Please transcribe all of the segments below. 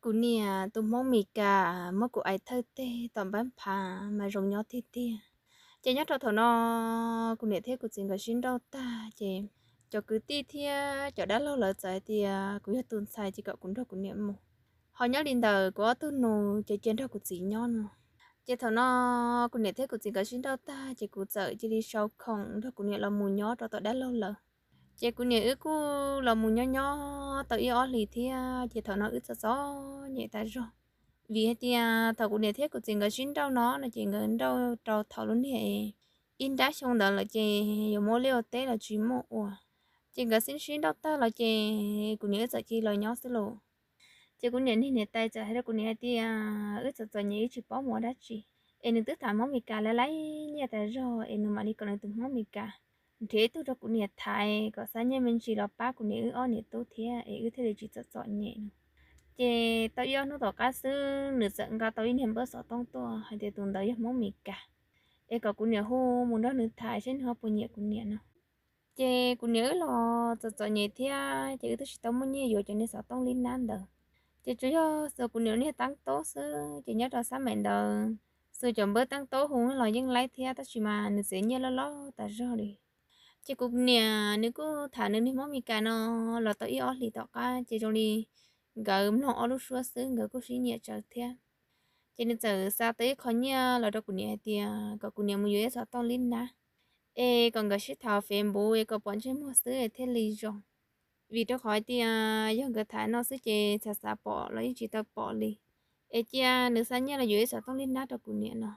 Kuv niam tus Hmoob Mes Kas muab kuv aim thawj teg tom npab phav mas zoo nyob tiag tiag. Ces nyob rau thaum no kuv niam thiab kuv txiv nkawd sib nrauj tag ces cov kwv tij thiab cov dab laug lawv txawm hais tias kuv yog tus ntxhais ces kom kuv nrog kuv niam mus. Ho nyob li ntawm kuv ob tug nus ces cia nrog kuv txiv nyob no. Ces thaum no kuv niam thiab kuv txiv nkawd sib nrauj tag ces kuv txawm cia li sau khoom nrog kuv niam los mus nyob rau tom dab laug lawv. Ces kuv niam wb kuj los mus nyob nyob tau ib ob hlis thiab ces thaum no wb txom txom nyem tas zog. Vim hais tias thaum kuv niam thiab kuv txiv nkawd sib nrauj no no ces nkawd nrauj rau thaum lub niag ib nrab xyoo ntawd lawm ces yuav muaj liaj ua teb los tsis muaj ua. Ces nkawd sib sib nrauj tag los ces kuv niam wb txawm cia li los nyob xwb lauj. Ces kuv niam niag niam tais txawm hais rau kuv niam hais tias wb txom txom nyem wb tsis paub mus ua dab tsi, es nws twb tham Hmoob Mes Kas lawv laib nyiaj tas zog es nws mam li kom nws tus Hmoob Mes Kas nrhiav ib tug rau kuv niam thaiv kom xa nyiaj me ntsis los pab kuv niam wb ob niam tub thiab es wb thiaj li tsis txom txom nyem no. Ces tau ib ob hnub tom qab xwb nws txawm nqa tau ib niag npawb xov tooj tuaj hais tias tus ntawd yog Hmoob Mes Kas, es kom kuv niam hu mus nrog nws tham seb nws ho puas nyiam kuv niam no. Ces kuv niam wb los txom txom nyem thiab ces wb twb tsis tau muaj nyiaj yuav cov niag xov tooj lib nab ntawd. Ces tsuas yog xuas kuv niam niag teeb tub xwb ces nyob rau xab maim ntawd xuas cov npawb teeb tub hu los yeej laib thiab tab sis mas nws txiav nyiaj loj loj tas zog li. Ces kuv niam nws kuj tham nws niag Hmoob Mes Kas no los tau ib ob hlis tom qab ces zoo li nkawd mloog ob lub suab xwb nkawd kuj sib nyiam tsawv thiab. Ces nws txawm xa tau ib qho nyiaj los rau kuv niam hais tias kom kuv niam mus yuav ib xov tooj lib nab, es kom nkawd sib tham Facebook es kom pom ntsej muag xwb es thiaj li zoo. Vim rau qhov hais tias yog nkawd tham no xwb ces txham xav pom los yeej tsis tau pom li. Es cia nws xa nyiaj los yuav ib xov tooj lib nab rau kuv niam no.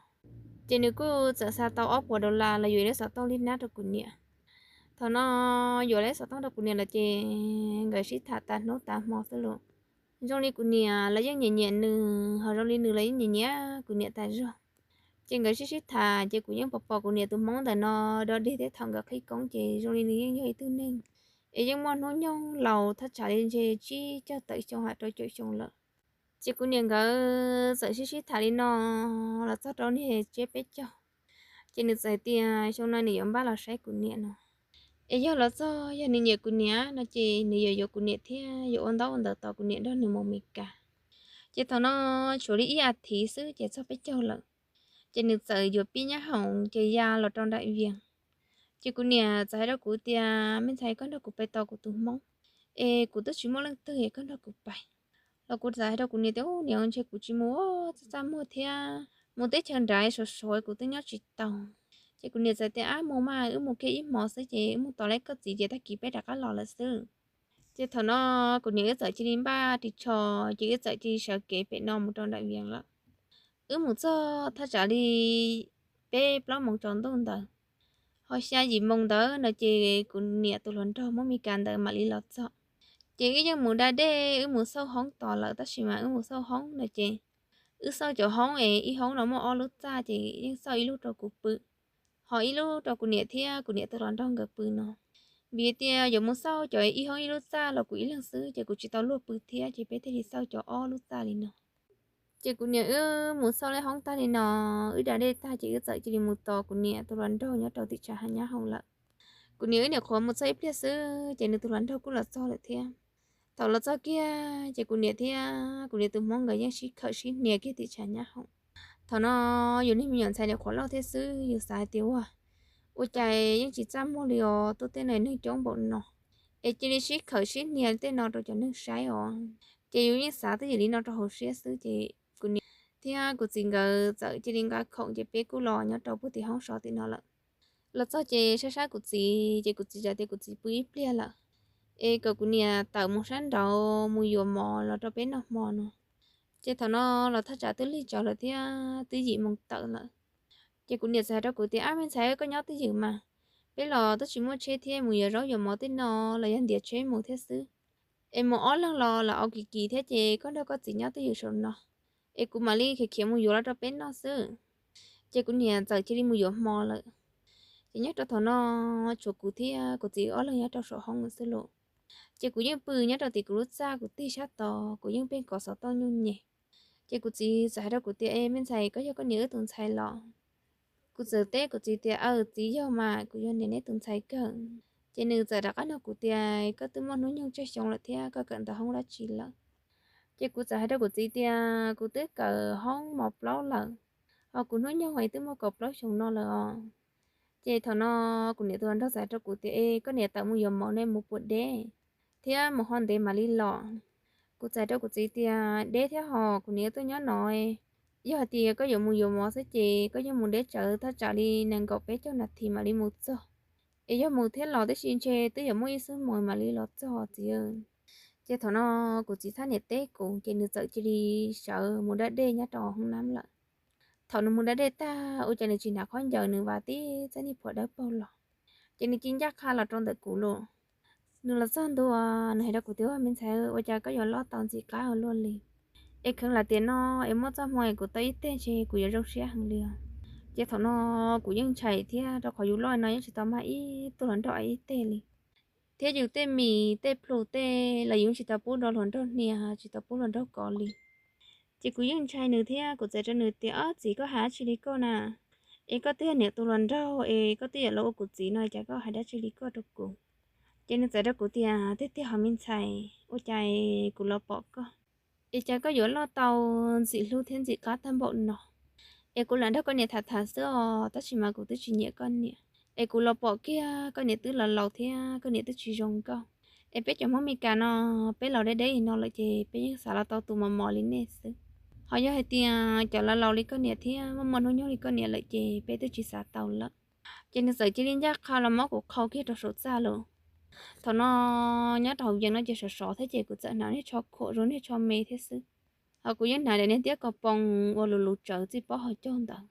Ces nws kuj txawm xa tau ob puas dollar los yuav ib xov tooj lib nab rau kuv niam. Thaum no yuav lawm ib xov tooj rau kuv niam lawm ces nkawd sib tham tas hnub tas hmo xwb lauj. Zoo li kuv niam los yeej nyiam nyiam nws, ho zoo li nws los yeej nyiam nyiam kuv niam tas zog. Ces nkawd sib sib tham ces kuv yeej pom pom kuv niam tus Hmoob ntawm no dog dig thiab thaum nkawd qhib koob ces zoo li nws yeej yog ib tug neeg es yeej muaj hnub nyoog laus thaj tsam li ntshe tsib caug tawm xyoo ham rau caum xyoo lawm. Ces kuv niam nkawd txawm sib sib tham li no los txog rau niag tsiab peb caug, ces nws txawm hais tias xyoo no nws yuav npaj los saib kuv niam no. Es yog los txog yog nws nyiam kuv niam no ces nws yuav yuav kuv niam thiab yuav ua ntaub ua ntawv tos kuv niam nrog nws mus Mes Kas. Ces thaum no tshuav li ib as thiv xwb ces txog peb caug lawm. Ces nws txawm yuav pib nyab hoom ces ya los rau nraim Vias. Ces kuv niam txawm hais rau kuv tias me ntxhais koj nrog kuv pais tos kuv tus Hmoob, es kuv twb tsis muaj leej twg es koj nrog kuv pais. Los kuv txawm hais rau kuv niam tias niam ntshe kuv tsis mus, txaj txaj muag thiab mus teb chaws nrad sov sov kuv twb nyob tsis tau. Ces kuv niam txawm tias ab mus mas wb mus kiag ib hmos xwb ces wb mus tos lawv koj txiv ces tag kis peb rov qab los lawm xwb. Ces thaum no kuv niam wb txawm cia li npaj ris tsho, ces wb txawm cia li sawv kev pem no mus rau nraim Vias lawm. Wb mus txog thaj tsam li peb plaub moos tsaus ntuj ntawd, ho xya yim moos ntawd no ces kuv niam tus hluas nraug Hmoob Mes Kas ntawd mam li los txog. Ces wb yeej mus da dej wb mus xauj hoob tos lawm tab sis mas wb mus xauj hoob no ces wb xauj cov hoob es ib hoob no muaj ob lub txaj ces yeej xauj ib lub rau kuv pw, ho ib lub rau kuv niam thiab kuv niam tus hluas nraug nkawd pw no. Vim tias yuav mus xauj cov ib hoob ib lub txaj los kuv ib leeg xwb ces kuv tsis tau luag pw thiab ces peb thiaj li xauj cov ob lub txaj li no. Ces kuv niam wb mus xauj lawv hoob tag li no, wb da dej tag ces wb txawm cia li mus tos kuv niam tus hluas nraug nyob rau tim tshav hav nyab hoom lawm. Kuv niam wb nyuam qhuav mus txog ib pliag xwb ces nws tus hluas nraug kuj los txog lawm thiab. Thaum los txog kiag ces kuv niam thiab kuv niam tus Hmoob nkawd yeej sib khawm sib hnia kiag tim tshav nyab hoom. Thaum no yus niag me nyuam ntxhais nyuam qhuav loj thiab xwb yus xav hais tias ua, ua cas yeej tsis txaj muag li os, tuaj tej no neeg coob npaum no es cia li sib khawm sib hnia tej no rau cov neeg saib os. Ces yus yeej xav twj ywm li no rau hauv siab xwb ces kuv niam thiab kuv txiv nkawd txawm cia li nqa khoom ces peb kuj los nyob rau puag tim hoob sov tim no lawm. Los txog ces saib saib kuv txiv ces kuv txiv txawm tias kuv txiv pw ib pliag lawm, es kom kuv niam tawm mus sab nraud mus yuav mov los rau peb noj hmo no. Ces thaum no los thaj tsam twb lig tsawv lawm thiab twb yim moos tawm lawm. Ces kuv niam txawm hais rau kuv tias ab me ntxhais koj nyob twj ywm mas, peb los twb tsis muaj tsheb thiab mus yuav zaub yuav mov tej no los yog ntiav tsheb mus thiab xwb. Es mus ob leeg los lawv au kis kis thiab ces koj nrog koj txiv nyob twj ywm saum no, es kuv mam li khiav khiav mus yuav los rau peb noj xwb. Ces kuv niam txawm cia li mus yuav hmo lawm. Ces nyob rau thaum no tshuav kuv thiab kuv txiv ob leeg nyob rau saum hoob xwb lauj. Ces kuv yeej pw nyob rau tim kuv lub txaj kuv tig sab tod kuv yeej pheej kov xov tooj nyuj nyem. Ces kuv txiv txawm hais rau kuv tias e me ntxhais koj yog koj niam wb tus ntxhais los? Kuv txawm teb kuv txiv tias aw txiv yog mas kuv yog niam neb tus ntxhais kawg. Ces nws txawm rov qab nug kuv tias koj twb muaj hnub nyoog tsawg xyoo lawm thiab koj kawm ntawv hoob dab tsi lawm? Ces kuv txawm hais rau kuv txiv tias kuv twb kawm hoob mos plaub lawm, ho kuv hnub nyoog es twb muaj kaum plaub xyoos no lawm os. Ces thaum no kuv niam tus hluas nraug txawm hais rau kuv tias, Es koj niam tawm mus yuav mov ne, mus puas deb thiab mus ho ntev mam li los? Kuv txawm hais rau kuv txiv tias, Deb thiab hos kuv niam tuaj nyob no, yog hais tias koj yuav mus yuav mov xwb ces koj yeej mus deb tsawv, thaj tsam li nees nkaum peb caug nas this mam li mus txog. Es yog mus thiab los tib si ntshe twb yuav muaj ib xuab moos mam li los txog txiv. Ces thaum no kuv txiv txhab niam teb kuv ces nws txawm cia li sawv mus da dej nyob rau hoob nab lawm. Thaum nws mus da dej tag ua cas nws tsis hnav khaub ncaws, nws vas tib txoj niag phuam dawb paug los. Ces nws cia li ncaj qha los rau ntawm kuv lawm. Nws los txog ntua, nws hais rau kuv tias, Ua me ntxhais, ua cas koj yuav loj tau ntxim qab ua luaj li? Es kheev lam tiam no es muaj txoj hmoo es kuv tau ib teg ntshe kuv yuav zoo siab heev li os. Ces thaum no kuv yeej ntshai thiab, rau qhov yus loj no yeej tsis tau mag ib tug hluas nraug ib teg li, thiab yus tej mis tej plhu tej los yus tsis tau pub rau hluas nraug hnia, tsis tau pub hluas nraug kov li. Ces kuv yeej ntshai nws thiab kuv txawm hais rau nws tias, Ob txiv, koj hais dab tsi li koj na? Es koj twb yog niam tus hluas nraug es koj twb yuav los ua kuv txiv no, cas koj hais dab tsi li koj rau kuv? Ces nws txawm hais rau kuv tias, Tiag tiag hos me ntxhais, ua cas kuv los pom koj es cas koj yuav loj tau ntxim hlub thiab ntxim qab tag npaum no? Es kuv lam nrog koj niam tham tham xwb os, tab sis mas kuv twb tsis nyiam koj niam. Es kuv los pom kiag koj niam twb los laus thiab koj niam twb tsis zoo nkauj. Es peb cov Hmoob Mes Kas no, peb laus deb deb li no lawm ces peb yeej xav los tau tus mos mos li nej xwb. Ho yog hais tias cov laus laus li koj niam thiab muaj muaj hnub nyoog li koj niam lawm ces peb twb tsis xav tau lawm. Ces nws txawm cia li ncaj qha los muab kuv qhau kiag rau saum txaj lawm. Thaum no nyob rau hauv yees no ces sov sov thiab ces kuv txawm hnav niag tsho khuam zoo niag tsho me thiab xwb. Ho kuv yeej hnav daim niag tiab ko poos ua lus lus tsawv txij pob hauv caug ntawd.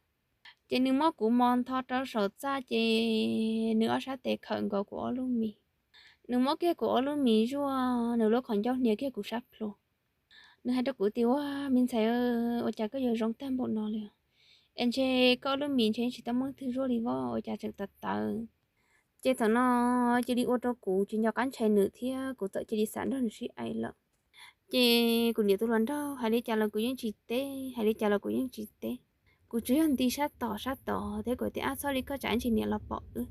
Ces nws muab kuv mos ntho rau saum txaj ces nws ob sab tes khawm nkaus kuv ob lub mis. Nws muab kiag kuv ob lub mis zuaj, nws lub qhov ncauj hnia kiag kuv sab plhu. Nws hais rau kuv tias, Ua me ntxhais, ua cas koj yuav zoo tag npaum no li? Es ntshe koj ob lub mis ntshe tsis tau muaj leej twg zuaj li vos, ua cas tseem tawv tawv? Ces thaum no cia li ua rau kuv tsis nco qab ntshai nws thiab kuv txawm cia li xav nrog nws sib aim lawm. Ces kuv niam tus hluas nraug hais li cas los kuv yeej tsis teb, hais li cas los kuv yeej tsis teb. Kuv tsuas yog nti sab tod sab tod thiab kuv tias, Ab, txhob li koj tsam ntsis niam los pom wb.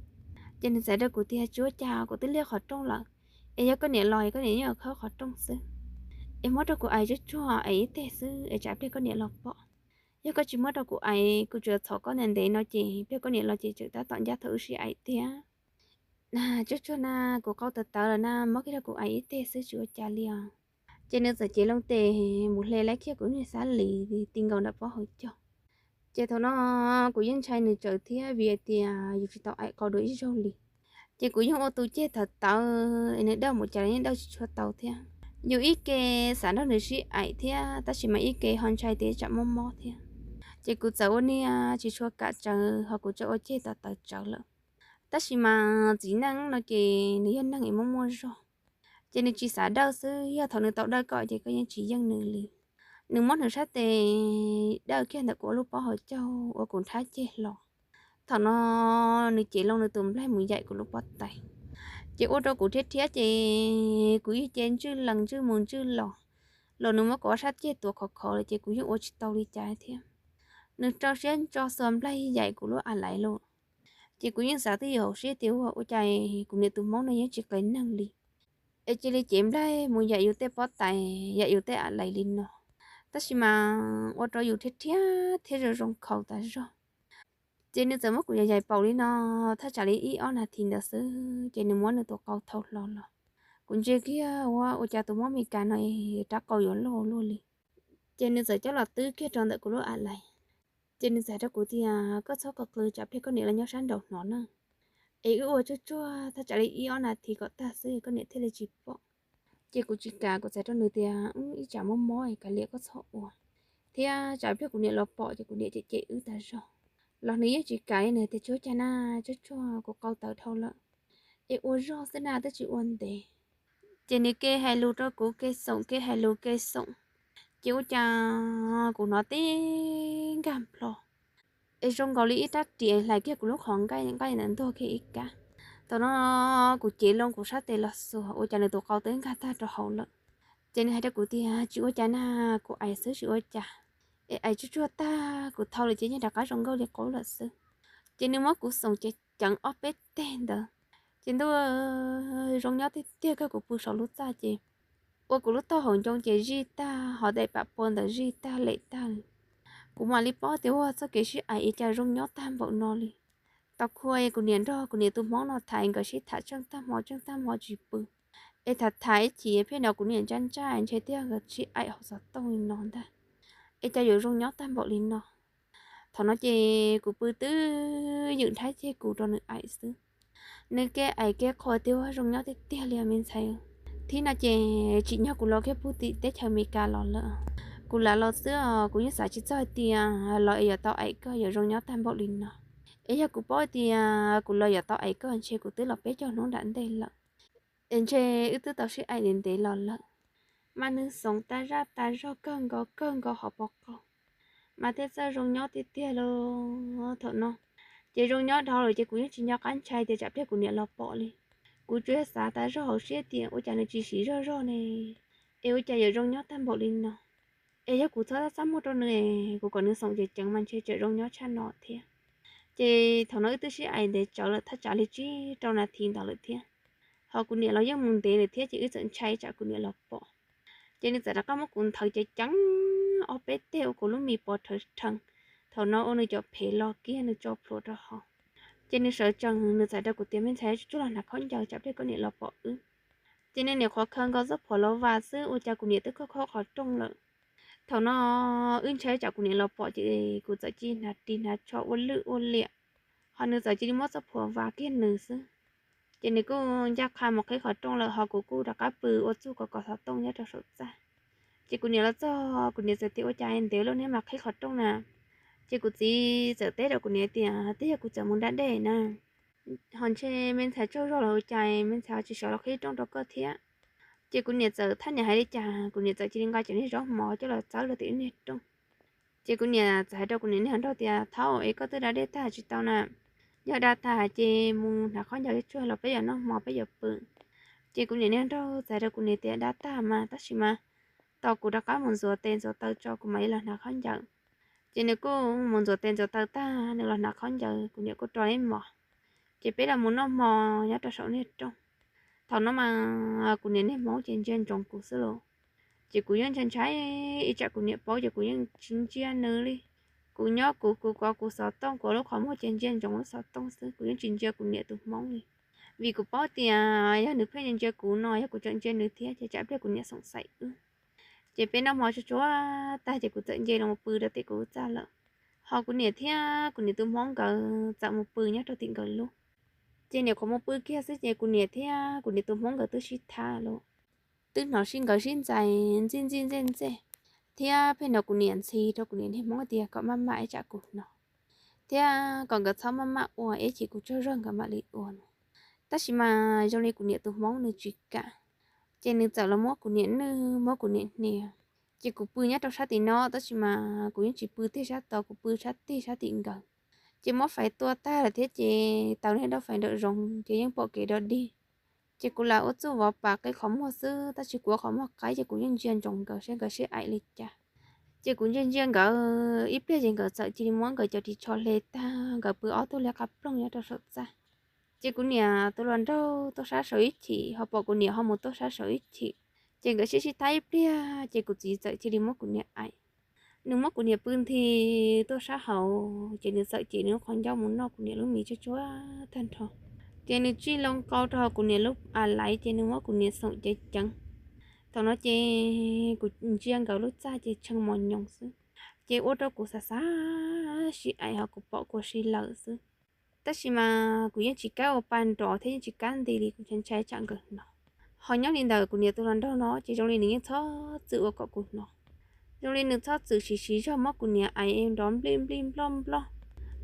Ces nws txawm rau kuv tias, Tsis ua cas, kuv twb liaj qhov rooj lawm, es yog koj niam los es koj niam yeej khawb qhov rooj xwb. Es muab rau kuv aim tsuag tsuag aim ib teg xwb es tsam pliag koj niam los pom. Yog koj tsis muab rau kuv aim, kuv tsuas txhom koj ntev ntev no ces pliag koj niam los ces tseem tab tom ncaj thaum wb sib aim tiag. Tsuag tsuag na, kuv qau tawv tawv lawm na, muab kiag rau kuv aim ib teg xwb tsis ua cas li os. Ces nws txawm cev loo tes mus hle laib kiag kuv niag xab lis ti nkaus ntawm pob hauv caug. Ces thaum no kuv yeej ntshai nws tsawv thiab vim hais tias yus tsis tau aim qau dua ib zaug li. Ces kuv yeej ua tus ceg tawv tawv es nws dawj mus cas los yeej dawj tsis tshua tau thiab. Yus ib ke xav nrog nws sib aim thiab tab sis mas ib ke ho ntshai tias tsam mob mob thiab. Ces kuv txawm ua niag tsis tshua kam tsawv ho kuv txawm ua ceg tawv tawv tsawv lawm. Tab sis mas txiv neej no ces nws yog neeg es muaj muaj zog. Ces nws tsis xav dawj xwb, yog thaum nws tau dawj koj ces koj yeej tsis yeej nws li. Nws muab nws sab tes dawj kiag ntawm kuv ob lub pob hauv caug ua kuv nrhab ceg hlo. Thaum no nws cev loo nws tus nplaig mus yaim kuv lub pob tais, ces ua rau kuv rhiab rhiab ces kuv ib ce ntswj lees ntswj mus ntswj los, los nws muab kuv ob sab ceg tuav khov khov lawm ces kuv yeej ua tsis tau li cas thiab. Nws rau siab ntso xuas nplaig yaim kuv lub a laiv lawm. Ces kuv yeej xav twj ywm hauv siab tias ua cas kuv niam tus hmoob no yeej tsis qes neeg li, es cia li cev nplaig mus yaim yus tej pob tais yaim yus tej a laiv li no. Tab sis mas ua rau yus rhiab rhiab thiab zoo zoo nkhaus tas zog. Ces nws txawm muab kuv yaim yaim paum li no thaj tsam li ib ob nas this ntawd xwb ces nws muab nws tus qau thau hlo los. Kuv ntsia kiag ua ua cas tus hmoob Mes Kas no rab qau yuav loj luaj li. Ces nws txawm coj los twb kiag rau ntawm kuv lub a laiv. Ces nws txawm hais rau kuv tias koj txhob qw qw tsam pliag koj niam los nyob sab nraud hnov na. Es wb ua tsuag tsuag thaj tsam li ib ob nas this kom tag xwb koj niam thiaj li tsis pom. Ces kuv tsis kam, kuv txawm rau nws tias ib tsam mob mob kav liam koj txhob ua, thiab tsam pliag kuv niam los pom ces kuv niam cem cem wb tas zog. Los nws yeej tsis kam li, nws tias tsis ua cas na, tsuag tsuag kuv qau tawv dhau lawm, es ua zog xwb na twb tsis ua ntev. Ces nws ke hais lus rau kuv ke xoom ke hais lus ke xoom, ces ua cas kuv hnov tib nkag nplho, es zoo nkaus li ib rab riam hlais kiag kuv lub qhov nqaij, nqaij ntawd ntuag kiag ib kab. Thaum no kuv cev loo kuv sab tes los xuas ua cas nws tus qau twb nkag tag rau hauv lawm. Ces nws hais rau kuv tias tsis ua cas na, kuv aim xwb tsis ua cas. Es aim tsuag tsuag tag kuv thau lawm ces yeej rov qab zoo nkauj li qub lawm xwb. Ces nws muab kuv xoom ceev ceev ob peb teg ntawd, ces ntuj, zoo nyob tiag tiag kawg, kuv pw saum lub txaj ces ua kuv lub taub hau ncoo ces zij tag, ho daim pam pua ntawd zij tag lem tag li. Kuv mam li paub tias ua txoj kev sib aim es cas zoo nyob tag npaum no li. Tau khua kuv niam nrog kuv niam tus hmoob no tham, nkawd sib tham tsheej tag hmo tsheej tag hmo tsis pw. Es tham tham ib chim pheej hnov kuv niam ntsaj ntsaj ntshe thiaj nkawd sib aim hauv xov tooj li no ntag. Es cas yuav zoo nyob tag npaum li no. Thaum no ces kuv pw twb ywm nrhab ceg kuv rau nws aim xwb. Nws kev aim kev qhuas tias ua zoo nyob tiag tiag li me ntxhais. Thib no ces tsim nyog kuv los kiag pug tim teb chaws Amelikas los lawm. Kuv lam los xwb os, kuv yeej xav tsis txog hais tias los es yuav tau aim koj yuav zoo nyob tag npaum li no. Es yog kuv paub tias kuv los yuav tau aim koj ntshe kuv twb los peb caug hnub nram ntej lawm. Es ntshe wb twb tau sib aim ntev ntev los lawm. Mas nws xoom tas zaj tas zog kawg nkaus kawg nkaus hauv pov qaum, mas thiaj txawj zoo nyob tiag tiag li. Thaum no ces zoo nyob dhau lawm ces kuv yeej tsis nco qab ntshai tias tsam pliag kuv niam los pom li. Kuv tsuas yog xav tas zog hauv siab tias ua cas nws tsis siv zog zog ne, es ua cas yuav zoo nyob tag npaum li no. Es yog kuv txhob txaj muag rau nws, kuv kom nws xoom ceev ceev mas ntshe tseem zoo nyob tshaj no thiab. Ces thaum no wb twb sib aim ntev tsawv lawm thaj tsam li tsib rau nas this ntawd lawm thiab. Ho kuv niam los yeej mus ntev lawm thiab ces wb txawm ntshai tsam kuv niam los pom. Ces nws txawm rov qab muab kuv nthawv ceev ceev ob peb teg ua kuv lub mis pos rhawv rhees. Thaum no ua nws cov phev los kiag nws tso plhuav rau hauv. Ces nws sawv tsees nws txawm rau kuv tias me ntxhais, tsuag tsuag los hnav khaub ncaws tsam pliag koj niam los pom wb. Ces nws niam qhuav khaws nkaus txoj phuam los vas xwb ua cas kuv niam twb khob khob qhov rooj lawm. Thaum no wb ntshai tsam kuv niam los pom ces kuv txawm cia li hnav ris hnav tsho ua lwj ua liam, ho nws txawm cia li muab txoj phuam vas kiag nws xwb. Ces nws kuj ncaj qha mus qhib qhov rooj lawm ho kuv kuj rov qab pw ua txuj kov kov xov tooj nyob rau saum txaj. Ces kuv niam los txog kuv niam txawm tias ua cas ntev lub neb mas qhib qhov rooj na. Ces kuv txiv txawm teb rau kuv niam tias twb yog kuv txawm mus da dej na, ho ntshe me ntxhais tsaug zog los ua cas me ntxhais ho tsis sawv los qhib rooj rau koj thiab. Ces kuv niam txawm thaj niam hais li cas kuv niam txawm cia li nqa cov niag zaub mov coj los txawb rau tim lub niag rooj. Ces kuv niam txawm hais rau kuv niam niag hluas nraug tias thaub es koj twb da dej tag tsis tau na, yog da tag ces mus hnav khaub ncaws tsuag los peb yuav noj hmo peb yuav pw. Ces kuv niam niag hluas nraug txawm hais rau kuv niam tias da tag mas tab sis mas tos kuv rov qab mus ntxuav tes ntxuav taw tso kuv mam li los hnav khaub ncaws. Ces nws kuj mus ntxuav tes ntxuav taw tag nws los hnav khaub ncaws kuv niam kuj rau ib mos. Ces peb los mus noj hmo nyob rau saum niag rooj. Thaum no mas kuv niam niag hmoob ces ntsia ntsoov kuv xwb los. Ces kuv yeej ntshai ntshai ib tsam kuv niam paub ces kuv yeej tsis ntsia nws li. Kuv nyob kuv kuv kov kuv xov tooj kuv lub qhov muag ces ntsia ntsoov lub xov tooj xwb kuv yeej tsis ntsia kuv niam tus hmoob li. Vim kuv paub tias yog nws pheej ntsia kuv no yog kuv tseem ntsia nws thiab ces tsam pliag kuv niam xoom xaim wb. Ces peb noj hmo tsuag tsuag tag ces kuv txawm nce los pw rau tim kuv txaj lawm. Ho kuv niam thiab kuv niam tus hmoob nkawd txawm mus pw nyob rau tim nkawd lub. Ces niam qhuav mus pw kiag xwb ces kuv niam thiab kuv niam tus hmoob nkawd twb sib tham los, twb hnov sib nkawd sib ntxais ntxij ntxij ntxej ntxej, thiab pheej hnov kuv niam ntxhi rau kuv niam niag hmoob tias kom maj mam ib tsam kuv hnov, thiab kom nkawd txhob maj maj ua ib chim kuv tsaug zog nkawd mam li ua no. Tab sis mas zoo li kuv niam tus hmoob nws tsis kam, ces nws txawm los muab kuv niam nwj muab kuv niam hnia. Ces kuv pw nyob rau sab tim no tab sis mas kuv yeej tsis pw tig sab tod kuv pw sab tig sab tim nkawd. Ces muab fais tua tag lawm thiab ces taws niag dauj fais nraum zoov ces yeej pom kev dog dig. Ces kuv lam ua txuj vov pas qe qhov muag xwb tab sis kuv ua qhov muag qaib ces kuv yeej ntsia ntsoov nkawd saib nkawd sib aim li cas. Ces kuv ntsia ntsia nkawd ib pliag ces nkawd txawm cia li muab nkawd cov ris tsho hle tag nkawd pw ob tug liab qab ploog nyob rau saum txaj. Ces kuv niam tus hluas nraug tuaj sab saud ib chim ho pom kuv niam ho mus tuaj sab saud ib chim. Ces nkawd sib sib thab ib pliag ces kuv txiv txawm cia li muab kuv niam aim. Nws muab kuv niam pw nthi tuaj sab hauv ces nws txawm cev nws lub qhov ncauj mus noj kuv niam lub mis tsuag tsuag tag nrho. Ces nws tsij loo qau rau hauv kuv niam lub a laiv ces nws muab kuv niam xoom ceev ceev. Thaum no ces kuv ntsia nkawd lub txaj ces tshee mos nyoos xwb. Ces ua rau kuv xav xav sib aim ho kuv pom kuv sib lawm xwb. Tab sis mas kuv yeej tsis kam ua pa nrov thiab yeej tsis kam nti li kuv ntshai ntshai tsam nkawd hnov. Ho nyob li ntawm kuv niam tus hluas nraug no ces zoo li nws yeej txhob txwm ua kom kuv hnov. Zoo li nws txhob txwm siv siv zog muab kuv niam aim nrov nplij nplij nploj nploj,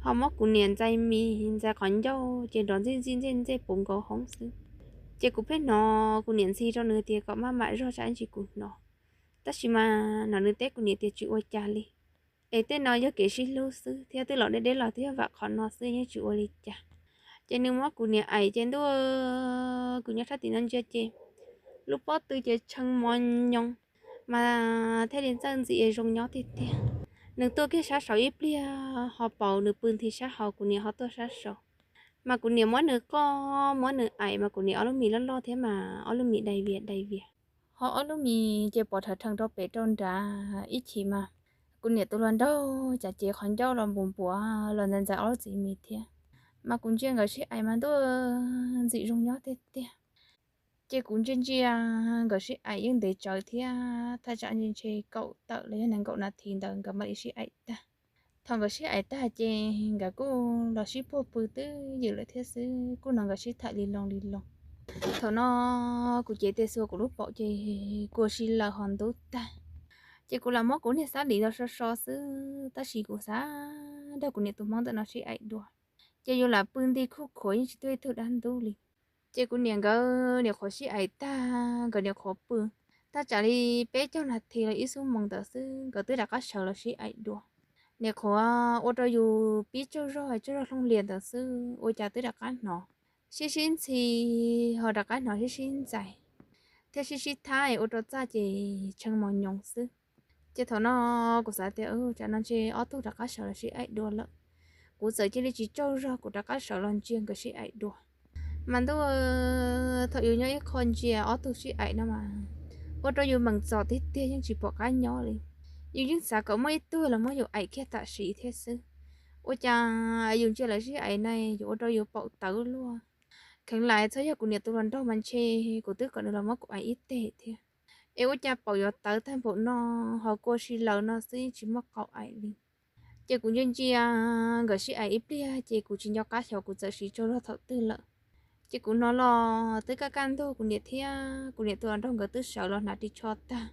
ho muab kuv niam ntxais mis ntxais qhov ncauj ces nrov ntxij ntxij ntxej ntxej puv nkaus hoob xwb. Ces kuv pheej hnov kuv niam ntxhi rau nws tias kom maj mam zog tsam ib ntsis kuv hnov. Tab sis mas no nws teb kuv niam tias tsis ua cas li, es tej no yog kev sib hlub xwb thiab twb los deb deb los twb yog vam qhov no xwb yeej tsis ua li cas. Ces nws muab kuv niam aim ces ntuj, kuv nyob sab tim no ntsia ces lub pob tw ces tshee mos nyoos, mas thiaj li txawj ntxim zoo nyob tiag tiag. Nws tuaj kiag sab saud ib pliag ho paus nws pw nthi sab hauv kuv niam ho tuaj sab saud. Mas kuv niam muab nws qoj muab nws aim mas kuv niam ob lub mis loj loj thiab mas ob lub mis dai vias dai vias. Ho ob lub mis ces pov rhawv rhees rau pem rau nrad ib chim mas kuv niam tus hluas nraug cas cev qhov ncauj los npuas npuas los ntxais ntxais ob lub txiv mis thiab. Mas kuv ntsia nkawd sib aim mas ntuj, ntxim zoo nyob tiag tiag. Ces kuv ntsia ntsia nkawd sib aim yeej ntev tsawv thiab, thaj tsam ntshe kaum tawm los yog nees nkaum nas this ntawd nkawd mam li sib aim tag. Thaum nkawd sib aim tag ces nkawd kuj los sib puag pw twb ywm lawm thiab xwb, kuj hnov nkawd sib tham li loo li loo. Thaum no kuv cev tes xuas kuv lub paum ces kua si lawm ho ntub tag. Ces kuv lam muab kuv niag xab lim los so so xwb, tab sis kuv xav nrog kuv niam tus hmoob ntawm no sib aim dua. Ces yus lam pw nti khuj khuav yeej tsis tuaj ib tug dab ntub li. Ces kuv niam nkawd nyuam qhuav sib aim tag, nkawd nyuam qhuav pw thaj tsam li peb caug nas this los ib xuab moos ntawd xwb, nkawd twb rov qab sawv los sib aim dua. Nyuam qhuav ua rau yus pib tsaug zog tsaug zog hlooj hlias ntawd xwb, ua cas twb rov qab hnov sib sib ntxhi, ho rov qab hnov sib sib ntxais thiab sib sib thab ua rau txaj ces tshee mos nyoos xwb. Ces thaum no kuv xav tias tsam no ntshe ob tug rov qab sawv los sib aim dua lawm. Kuv txawm cia li tsis tsaug zog, kuv rov qab sawv los ntsia nkawd sib aim dua. Mas ntuj, thaum yus nyob ib qho ntsia ob tug sib aim no mas ua rau yus meem txom tiag tiag, yeej tsis pom qab nyob li. Yus yeej xav kom muaj ib tug los muab yus aim kiag tam sim thiab xwb. Ua cas yus ntsia lawv sib aim na yuav ua rau yus paum tawv luaj. Kheev lam txhob yog kuv niam tus hluas nraug mas ntshe kuv twb kom nws los muab kuv aim ib teg thiab. Es ua cas paum yuav tawv tag npaum no, ho kua si lawm no xwb yeej tsis muaj qau aim li. Ces kuv ntsia ntsia nkawd sib aim ib pliag ces kuv tsis nco qab xyov kuv txawm siv tsaug zog thaum twg lawm. Ces kuv hnov los twb kaj kaj ntug, kuv niam thiab kuv niam tus hluas nraug nkawd twb sawv los hnav ris tsho tag.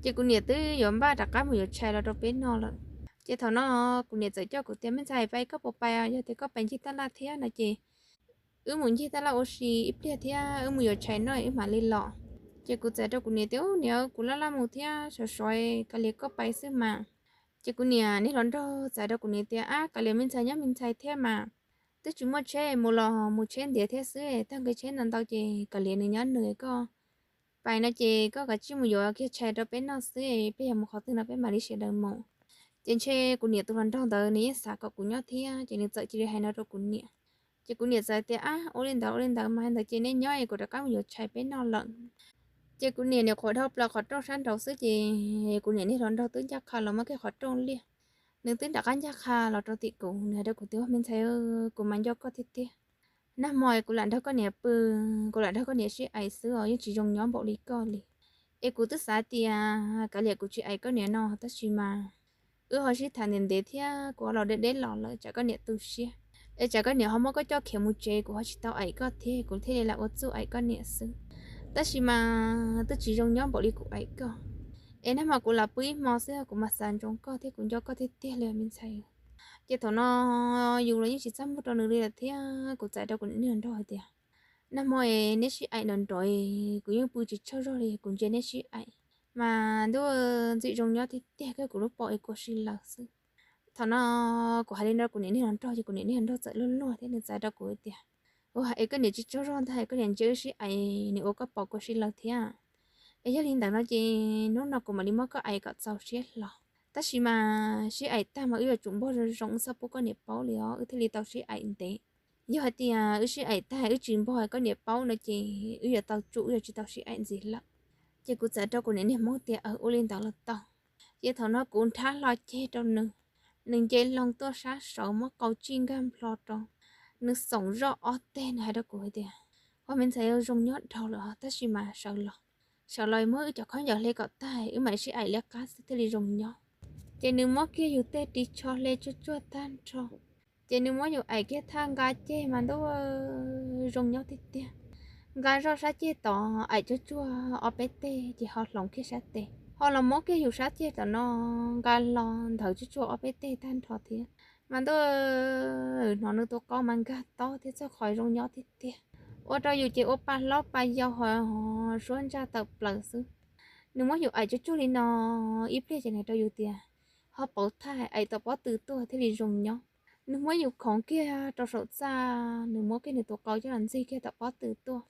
Ces kuv niam twb yuav npaj rov qab mus yuav tshais los rau peb noj lawm. Ces thaum no kuv niam txawm coj kuv tias, Me ntxhais, pais koj puas pais? Yog tias koj pais ncig taj laj thiab no ces wb mus ncig taj laj ua si ib pliag thiab wb mus yuav tshais noj wb mam li los. Ces kuv txawm rau kuv niam tias, Ub niam, kuv laj laj mus thiab sov sov, kav liam koj pais xwb mas. Ces kuv niam niag hluas nraug txawm rau kuv niam tias, Ab, kav liam me ntxhais nyob me ntxhais thiab mas, twb tsis muaj tsheb mus los mus tsheb ntiav thiab xwb, tag nqi tsheb ntau ntau ces kav liam nws nyob nws, koj pais no ces koj kav tsij mus yuav kiag tshais rau peb noj xwb, peb yog mus qhov twg no peb mam li sawv daws mus. Ces ntshe kuv niam tus hluas nraug ntawd nws yeej xav kom kuv nyob thiab ces nws txawm cia li hais no rau kuv niam. Ces kuv niam txawm tias, Ab, ua li ntawd ua li ntawd mas, ntawd ces nej nyob es kuv rov qab mus yuav tshais peb noj lawm. Ces kuv niam nyuam qhuav dhau plaws qhov rooj sab nraud xwb ces kuv niam niag hluas nraug twb ncaj qha los muab kiag qhov rooj liaj. Nws twb rov qab ncaj qha los rau tim kuv, nws hais rau kuv tias, Ua me ntxhais, kuv mas nco koj tiag tiag. Nag hmo kuv lam nrog koj niam pw, kuv lam nrog koj niam sib aim xwb os, yeej tsis zoo nyob npaum li koj li. Es kuv twb xav tias kav liam kuv tsis aim koj niam no, tab sis mas wb ho sib tham ntev ntev thiab kuv ho los deb deb los lawm, tsam koj niam tu siab, es tsam koj niam ho muab koj coj khiav mus tsev, kuv ho tsis tau aim koj thiab, kuv thiaj li lam ua txuj aim koj niam xwb. Tab sis mas twb tsis zoo nyob npaum li kuv aim koj. Es nag hmo kuv lam pw ib hmo xwb, kuv mas xav ntsoov koj thiab kuv nco koj tiag tiag li me ntxhais. Ces thaum no yus los yeej tsis txaj muag rau nws li lawm thiab, kuv txais rau kuv niam niag hluas nraug hais tias, Nag hmo es neb sib aim nrov nrov, kuv yeej pw tsis tsaug zog li, kuv ntsia neb sib aim mas ntuj, ntxim zoo nyob tiag tiag, kawg kuv lub paum es kua si lawm xwb. Thaum no kuv hais li no rau kuv niam niag hluas nraug ces kuv niam niag hluas nraug txawm luag luag thiab nws txais rau kuv tias, Ua es koj niam tsis tsaug zog ntag, koj niam ntsia wb sib aim nws ua koj paum kua si lawm thiab. Es yog li ntawd no ces hnub no kuv mam li muab koj aim kom txaus siab hlo. Tab sis mas sib aim tag mas wb yuav tsum npog zoo zoo, wb txhob pub koj niam paub li os, wb thiaj li tau sib aim ntev. Yog hais tias wb sib aim tag wb tsis npog koj niam paub no ces wb yuav tau tsum, wb yuav tsis tau sib aim ntxiv lawm. Ces kuv txawm rau kuv niam niag hluas nraug tias, Ua li ntawd los tau. Ces thaum no kuv nrhab hlo ceg rau nws, nws nce loo tuaj sab saud muab qau tsij nkag nplho rau, nws xoom zoj ob teg, nws hais rau kuv hais tias, Ua me ntxhais, zoo nyob dhau lawm os, tab sis mas sawv los, sawv los muab wb cov khaub ncaws hle kom tag, wb mam sib aim liab qab xwb thiaj li zoo nyob. Ces nws muab kiag yus tej ris tsho hle tsuag tsuag tag nrho, ces nws muab yus aim kiag thaj nqa ceg mas ntuj, zoo nyob tiag tiag. Nqa zoj sab ceg tod aim tsuag tsuag ob peb teg ces ho hloov kiag sab tes, ho los muab kiag yus sab ceg tom no nqa los nthawv tsuag tsuag ob peb teg tag nrho thiab. Mas ntuj, hnov nws tus qau mas nkag taub thiab txog qhov zoo nyob tiag tiag. Ua rau yus ces ua pa hlob pa yau ho suab ntsaj tawm plaws xwb. Nws muab yus aim tsuag tsuag li no ib pliag ces nws hais rau yus tias, Ho pauv thaij, aim tom pob tw tuaj thiaj li zoo nyob. Nws muab yus khoov kiag rau saum txaj, nws muab kiag nws tus qau coj los ntxig kiag tom pob tw tuaj,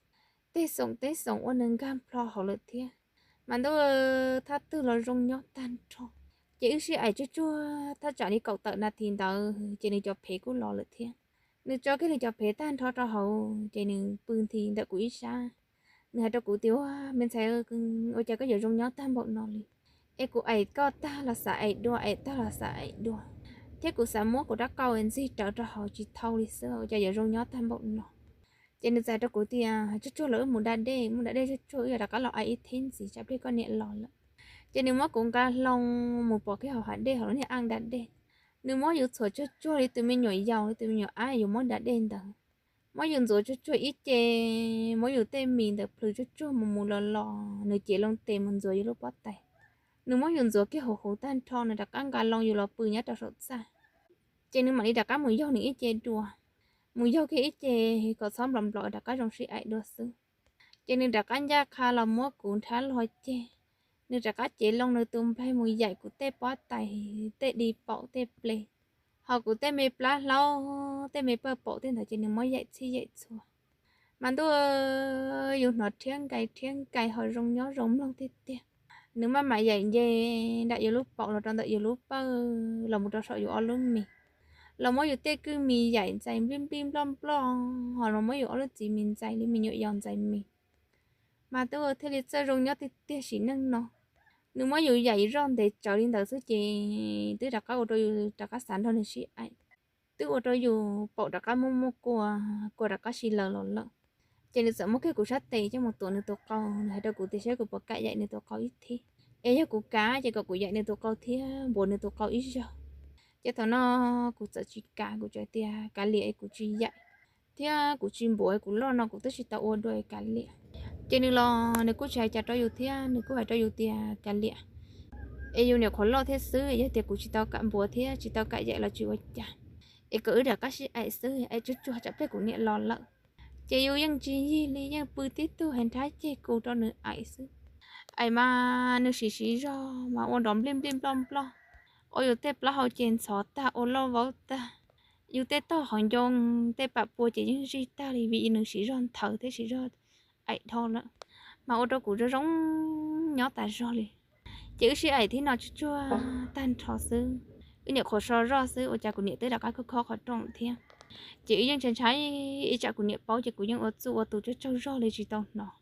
tej xoom tej xoom ua nws nkag nplho hauv lawm thiab. Mas ntuj, thaj twg los zoo nyob tag nrho. Ces wb sib aim tsuag tsuag thaj tsam li kaum tawm nas this ntawd ces nws cov phev kuj los lawm thiab. Nws tso kiag nws cov phev tag nrho rau hauv ces nws pw nti ntawm kuv ib sab. Nws hais rau kuv tias, Ua, me ntxhais, ua cas koj yuav zoo nyob tag npaum no li? Es kuv aim koj tag los xav aim dua, aim tag los xav aim dua, thiab kuv xav muab kuv rab qau ntxig rawv rau hauv tsis thau li xwb, ua cas yuav zoo nyob tag npaum no? Ces nws txawm hais rau kuv tias, Tsuag tsuag los wb mus da dej, mus da dej tsuag tsuag wb yuav rov qab los aim ib thib ntxiv tsam pliag koj niam los lawm. Ces nws muab kuv nqa hlo mus pov kiag hauv hav dej hauv lub niag aj da dej. Nws muab yus txhuam tsuag tsuag li tus me nyuam yaus, li tus me nyuam ab yus muab da dej ntawd. Muab yus ntxuav tsuag tsuag ib ce, muab yus tej mis ntawd plhws tsuag tsuag mus mus los los, nws cev loo tes mus ntxuav yus lub pob tais. Nws muab yus ntxuav kiag huv huv tag nrho, nws rov qab nqa loo yus los pw nyob rau saum txaj. Ces nws mam li rov qab mus yaug nws ib ce dua, mus yaug kiag ib ce kom txhob nplov nplov rov qab zoo sib aim dua xwb. Ces nws rov qab ncaj qha los muab kuv nrhab log ceg, nws rov qab cev loo nws tus nplaig mus yaim kuv tej pob tais, tej di paum tej ple, ho kuv tej me plab hlaub, tej me pawg paum tej ntawd ces nws muab yaim txhij yaim txhua. Mas ntuj, yus hnov rhiab nkais rhiab nkais ho zoo nyob zoo mloog tiag tiag. Nws maj mam yaim nce nram yus lub paum los rau ntawm yus lub pawg los mus rau saum yus ob lub mis, los muab yus tej kwj mis yaim ntxais nplij nplij nploj nploj, ho los muab yus ob lub txiv mis ntxais li me nyuam yaus ntxais mis. Mas twb ua thiaj li txawj zoo nyob tiag tiag sim neej no. Nws muab yus yaim zoj ntev tsawv li ntawd xwb ces twb rov qab ua rau yus rov qab xav nrog nws sib aim, twb ua rau yus paum rov qab muaj muaj kua, kua rov qab sib laws los lawm. Ces nws txawm muab kiag kuv sab tes coj mus tuav nws tus qau, nws hais rau kuv tias saib kuv puas kam yaim nws tus qau ib thib, es yog kuv kam ces kom kuv yaim nws tus qau thiab npuav nws tus qau ib zaug. Ces thaum no kuv txawm tsis kam, kuv txawm tias kav liam es kuv tsis yaim thiab kuv tsis npuav, kuv loj no kuv twb tsis tau ua dua, kav liam. Ces nws los nws kuj tsis hais cas rau yus thiab, nws kuj hais rau yus tias kav liam, es yus nyuam qhuav loj thiab xwb, yog tias kuv tsis tau kam npuav thiab tsis tau kam yaim los tsis ua cas, es kom wb rov qab sib aim xwb, aim tsuag tsuag tsam pliag kuv niam los lawm. Ces yus yeej tsis yig li, yeej pw tib tug heev nrhab ceg kuv rau nws aim xwb. Aim mas nws siv siv zog mas ua nrov nplij nplij nploj nploj, ua yus tej plaub hau ces ntxhov tag ua loj vaub tag. Yus tej tog hauv ncoo tej pam pua ces yeej zij tag li vim nws siv zog nthawv thiab siv zog aim dhau lawm, mas ua rau kuv zoo zoo nyob tas zog li. Ces wb sib aim thib no tsuag tsuag tag nrho xwb, wb nyuam qhuav so zoj xwb ua cas kuv niam twb rov qab khob khob qhov rooj thiab. Ces wb yeej ntshai ntshai, ib tsam kuv niam paub ces kuv yeej ua txuj ua tus tsaug tsaug zog li tsis tau hnov.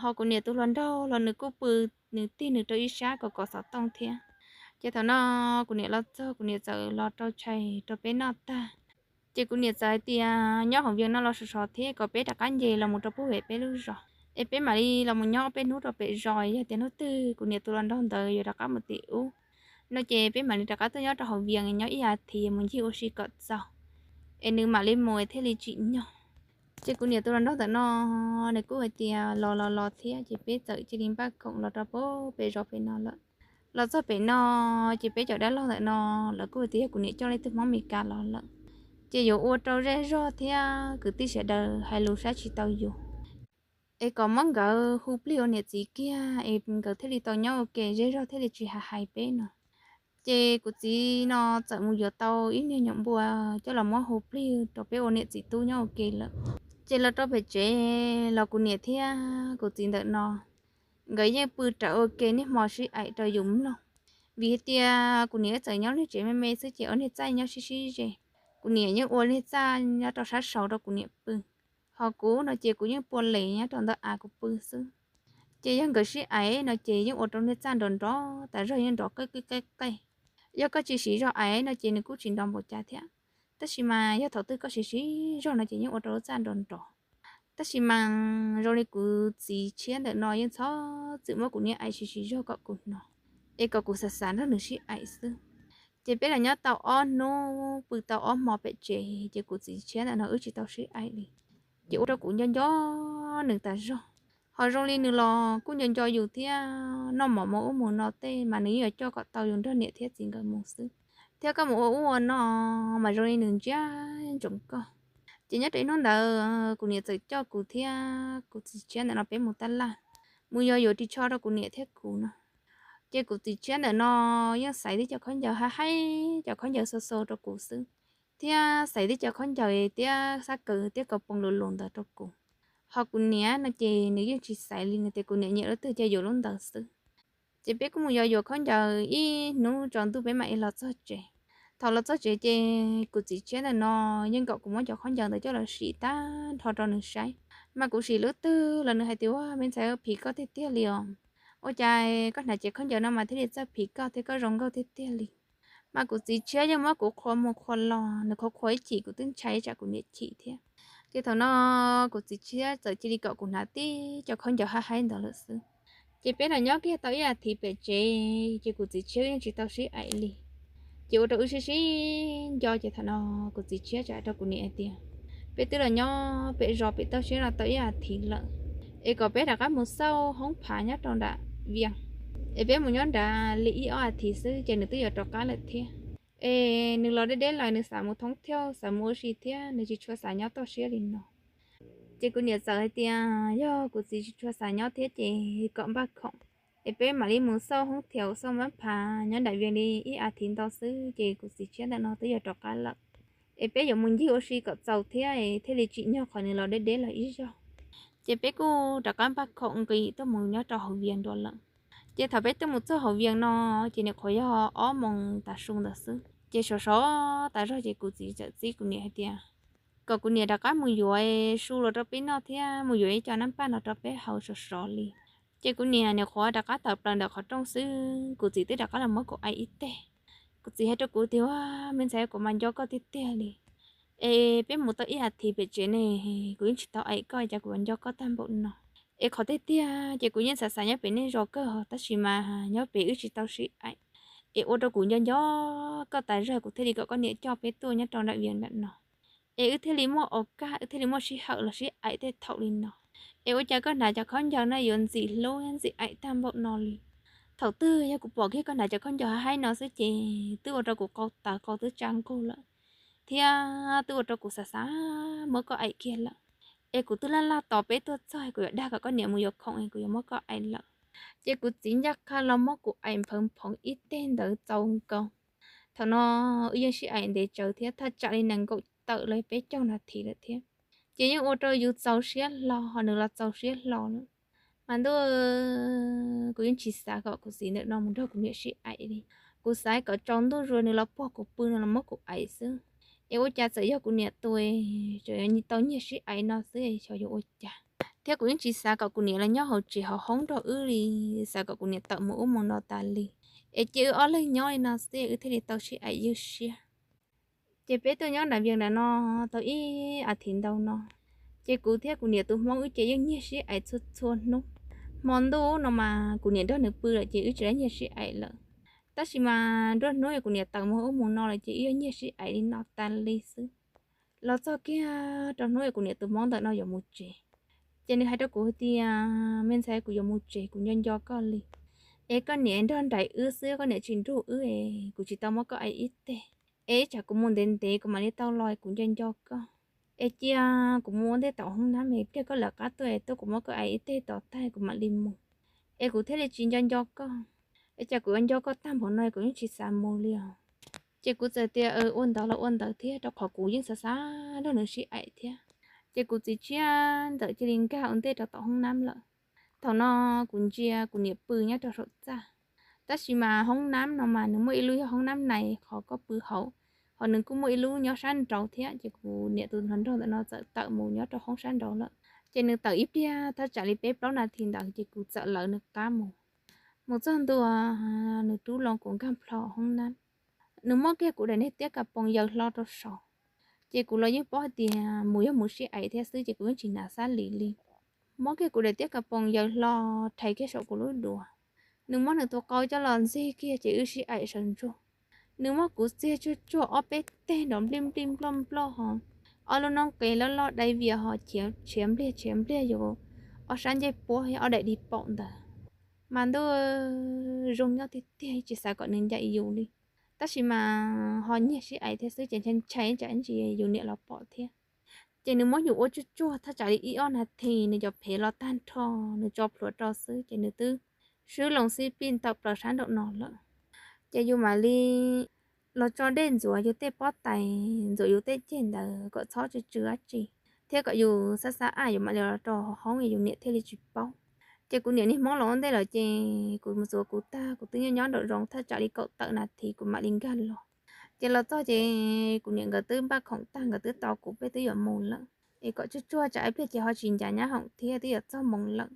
Ho kuv niam tus hluas nraug los nws kuj pw, nws tig nws rau ib sab kom kov xov tooj thiab. Ces thaum no kuv niam los txog, kuv niam txawm los rau tshais rau peb noj tag. Ces kuv niam txawm hais tias nyob hauv Vias no los sov sov thiab, kom peb rov qab nce los mus rau pub pem peb lub zos, es peb mam li los mus nyob peb hnub rau pem zos, yog tias hnub twg kuv niam tus hluas nraug ntawd yuav rov qab mus tim ub no ces peb mam li rov qab tuaj nyob rau hauv Vias nyob ib as thiv mus ncig ua si kom txaus, es nws mam li mus thiaj li tsim nyog. Ces kuv niam tus hluas nraug ntawm no nws kuj hais tias los los los thiab, ces peb txawm cia li npaj khoom los rau pub pem zos pem no lawm. Los txog pem no, ces peb cov dab laug ntawm no lawv kuj hais tias yog kuv niam coj leej twg Hmoob Mes Kas los lawm, ces yuav ua rau zej zog thiab kwv tij sawv daws hais lus saib tsis tau yus, es kom muab nkawd hu plig ua niam txiv kiag es nkawd thiaj li tau nyob ua ke, zej zog thiaj li tsis hais hais peb no. Ces kuv txiv no txawm mus yuav tau ib niag nyuam npua coj los muab hu plig rau peb ua niam txiv tub nyob ua ke lawm. Ces los rau pem tsev los kuv niam thiab kuv txiv ntawm no nkawd yeej pw rawv ua ke niaj hmo sib aim rau yus mloog. Vim hais tias kuv niam txawm nyob niag tsev me me xwb ces ua niag txaj nyob sib sib ze. Kuv niam yeej ua niag txaj nyob rau sab saud rau kuv niam pw, ho kuv no ces kuv yeej pua les nyob rau ntawm av kuv pw xwb. Ces yog nkawd sib aim no ces yeej ua rau niag txaj nrov nrov tas zog, yeej nrov qeej qeej qeej qeej. Yog koj tsis siv zog aim no ces nws kuj tsis nrov npaum cas thiab, tab sis mas yog thaum twg koj siv siv zog no ces yeej ua rau lub txaj nrov nrov. Tab sis mas zoo li kuv txiv tshiab ntawm no yeej txhob txwm muab kuv niam aim siv siv zog kom kuv hnov, es kom kuv xav xav nrog nws sib aim xwb. Ces peb los nyob tau ob hnub pw tau ob hmo pem tsev ces kuv txiv tshiab ntawm no wb tsis tau sib aim li. Ces ua rau kuv nco nco nws tas zog, ho zoo li nws los kuj nco nco yus thiab, noj mov mus ub mus no tej mas nws yeej yuav coj kom tau yus nrog niam thiab txiv nkawd mus xwb, thiab koj mus ua ub ua no mas zoo li nws ntsia ntsoov koj. Ces nyob rau ib hnub ntawd kuv niam txawm coj kuv thiab kuv txiv tshiab ntawm no peb mus taj laj, mus yos yuav ris tsho rau kuv niam thiab kuv no. Ces kuv txiv tshiab ntawm no yeej xaiv tib co khaub ncaws haib haib, cov khaub ncaws xau xau rau kuv xwb, thiab xaiv tib co khaub ncaws thiab xab kaws thiab kaus poom lus lus ntawd rau kuv. Ho kuv niam no ces nws yeej tsis xaiv li, nws tias kuv niam nyiam lub twg ces yuav lub ntawd xwb. Ces peb kuj mus yos yuav khaub ncaws ib hnub tsaus ntuj peb mam li los txog tsev. Thaum los txog tsev ces kuv txiv tshiab ntawm no yeej kom kuv muab cov khaub ncaws ntawd coj los sim tag nrho rau nws saib. Mas kuv sim lub twg los nws hais tias, Ua, me ntxhais, phim koj tiag tiag li os. Ua cas koj hnav cev khaub ncaws no mas thiaj li txawj phim koj thiab, koj zoo nkauj tiag tiag li. Mas kuv txiv tshiab yeej muab kuv qhuas mus qhuas los, nws qhuas qhuas ib chim kuv twb ntshai tsam kuv niam chim thiab. Ces thaum no kuv txiv tshiab txawm cia li kom kuv hnav tib cov khaub ncaws haj haib ntawd lawm xwb. Ces peb los nyob kiag tau ib as thiv pem tsev ces kuv txiv tshiab yeej tsis tau sib aim li. Ces ua rau wb sib sib nco, ces thaum no kuv txiv tshiab txawm hais rau kuv niam hais tias, Peb twb los nyob pem zos pem toj siab no tau ib as thiv lawm, es kom peb rov qab mus xauj hoob phav nyob rau nram Vias, es peb mus nyob nrad li ib ob as thiv xwb ces nws twb yuav rov qab lawm thiab. Es nws los deb deb los nws xav mus thoob thiauj, xav mus ua si thiab, nws tsis tshua xav nyob toj siab li no. Ces kuv niam txawm hais tias yog kuv txiv tsis tshua xav nyob thiab ces kom npaj khoom, es peb mam li mus xauj hoob thiav xauj hoob phav nyob nram Vias li ib as thiv ntau xwb ces kuv txiv tshiab ntawm no twb yuav rov qab lawm. Es peb yuav mus ncig ua si kom txaus thiab es thiaj li tsim nyog qhov nws los deb deb los ib zaug. Ces peb kuj rov qab npaj khoom nqis tuaj mus nyob rau hauv Vias ntua lawm. Ces thaum peb tuaj mus txog hauv Vias no, ces nyuam qhuav yog ob moos tav su ntawd xwb. Ces sov sov tas zog ces kuv txiv txawm txib kuv niam hais tias kom kuv niam rov qab mus yuav su los rau peb noj thiab mus yuav ib co nab paj los rau peb haus sov sov li. Ces kuv niam nyuam qhuav rov qab tawm plaws ntawm qhov rooj xwb, kuv txiv twb rov qab los muab kuv aim ib teg. Kuv txiv hais rau kuv tias, Ua, me ntxhais, kuv mas nco koj tiag tiag li. Es peb mus tau ib as thiv pem tsev ne, kuv yeej tsis tau aim koj, cas kuv yuav nco koj tag npaum no? Es qhov tiag tiag ces kuv yeej xav xav nyob pem nej zos kawg, tab sis mas nyob pem wb tsis tau sib aim. Es ua rau kuv nco nco koj tas zog, kuv thiaj li kom koj niam coj peb tuaj nyob rau nram Vias nram no. Es wb thiaj li muaj o kaj, wb thiaj li muaj sij hawm los sib aim tej thaum li no. Es ua cas koj hnav cov khaub ncaws no yuav ntxim hlub ntxim aim tag npaum no li? Thaum twg yog kuv pom kiag koj hnav cov khaub ncaws haj haib no xwb ces twb ua rau kuv qau taws qau twb tsa nqug lawm, thiab twb ua rau kuv xav xav muab koj aim kiag lawm. Es kuv twb laj laj tos peb tuaj txog, kuv yuav dag kom koj niam mus yuav khoom, kuv yuav muab koj aim lawm. Ces kuv txiv ncaj qha los muab kuv aim nphawv nphoov ib teg ntawd txaus nkaus. Thaum no wb yeej sib aim ntev tsawv thiab, thaj tsam li nees nkaum tawm los peb caug nas this lawm thiab. Ces yeej ua rau yus txaus siab hlo, ho nws los txaus siab hlo lawm. Mas ntuj, kuv yeej tsis xav kom kuv txiv ntawm no mus nrog kuv niam sib aim li. Kuv xav kom tsaus ntuj zus nws los puag kuv pw, nws los muab kuv aim xwb. Es ua cas txawm yog kuv niam tus, txawm tau nyiag sib aim no xwb, xyov yuav ua cas. Thiab kuv yeej tsis xav kom kuv niam los nyob hauv tsev hauv hoob nrog wb li, xav kom kuv niam tawm mus ub mus no tas li. Es cia wb ob leeg nyob li no xwb wb thiaj li tau sib aim ywj siab. Ces peb tuaj nyob nram Vias nram no tau ib as thiv ntau no, ces kuv thiab kuv niam tus hmoob wb ces yeej nyiag sib aim txhua txhua hnub. Hmo ntuj no mas kuv niam nrog nws pw lawm ces wb tsis tau nyiag sib aim lawm. Tab sis mas nruab hnub es kuv niam tawm mus ub mus no lawm ces wb yuav nyiag sib aim li no tas li xwb. Los txog kiag rau hnub es kuv niam tus hmoob ntawm no yuav mus tsev, ces nws hais rau kuv tias, Me ntxhais, kuv yuav mus tsev, kuv nco nco koj li. Es koj niam nrog nraim wb xwb, koj niam tsis nrug wb es kuv tsis tau muab koj aim ib teg. Es ib tsam kuv mus ntev ntev kuv mam li tau los, kuv nco nco koj. Es cia kuv mus ua ntej tom hoob nab, es pliag koj lawv qab tuaj es tuaj kuv muab koj aim ib teg tos tag kuv mam li mus. Es kuv thiaj li tsis nco nco koj. Es cas kuv yuav nco koj tag npaum no kuv yeej tsis xav mus li os. Ces kuv txawm tias, Ua ntawd los ua ntawd thiab, rau qhov kuv yeej xav xav nrog nws sib aim thiab. Ces kuv txiv tshiab ntawm cia li nkag ua ntej rau tom hoob nab lawm. Thaum no kuv ntsia kuv niam pw nyob rau saum txaj, tab sis mas hoob nab no mas nws muaj ib lub yog hoob nab nais qhov koj pw hauv, ho nws kuj muaj ib lub nyob sab nraud thiab. Ces kuv niam tus hluas nraug ntawm no txawm tawm mus nyob rau hoob sab nraud lawm. Ces nws tawm ib pliag thaj tsam li peb plaub nas this ntawd ces kuv txawm lawv nws qab mus. Mus txog ntua, nws rub loo kuv nkag plho hoob nab. Nws muab kiag kuv daim niag tiab kas poos yaws hlo rau saud. Ces kuv los yeej paub hais tias mus yog mus sib aim thiab xwb ces kuv yeej tsis hnav xab lim li. Muab kiag kuv daim tiab kas poos yaws hlo rhais kiag saum kuv lub duav. Nws muab nws tus qau coj los ntxig kiag ces wb sib aim sawv ntsug. Nws muab kuv txiag tsuag tsuag ob peb teg nrov nplij nplij nploj nploj ho, ob lub noob qes loj loj dai vias ho tshiav npliag tshiav npliag yus ob sab ncej puab ob daim dig paum ntawd. Mas ntuj, zoo nyob tiag tiag, tsis xav kom nws ncaim yus li. Tab sis mas ho nyiag sib aim thiab xwb ces ntshai ntshai tsam ntsis yus niam los pom thiab. Ces nws muab yus ua tsuag tsuag thaj tsam li ib ob nas this, nws cov phev los tag nrho, nws tso plhuav rau xwb ces nws twb swb loo xib pij ntawm plaws sab nraum no lawm. Ces yus mam li los tso dej ntxuav yus tej pob tais, ntxuav yus tej ceg ntawd kom txhob tsw tsw dab tsi, thiab kom yus xab xab aj yus mam li los rau hoob es yus niam thiaj li tsis paub. Ces kuv niam niag hmoob los ua ntej lawm ces kuv mus txuav kuv tag, kuv twb nyob nyob nraum zoov thaj tsam li kaum tawm nas this kuv mam li nkag los. Ces los txog ces kuv niam nkawd twb npaj khoom tag, nkawd twb tos kuv, peb twb yuav mus lawm. es kom tsuag tsuag tsam ib pliag ces ho tsis ncav nyab hoom thiab twb yuav txog moos lawm.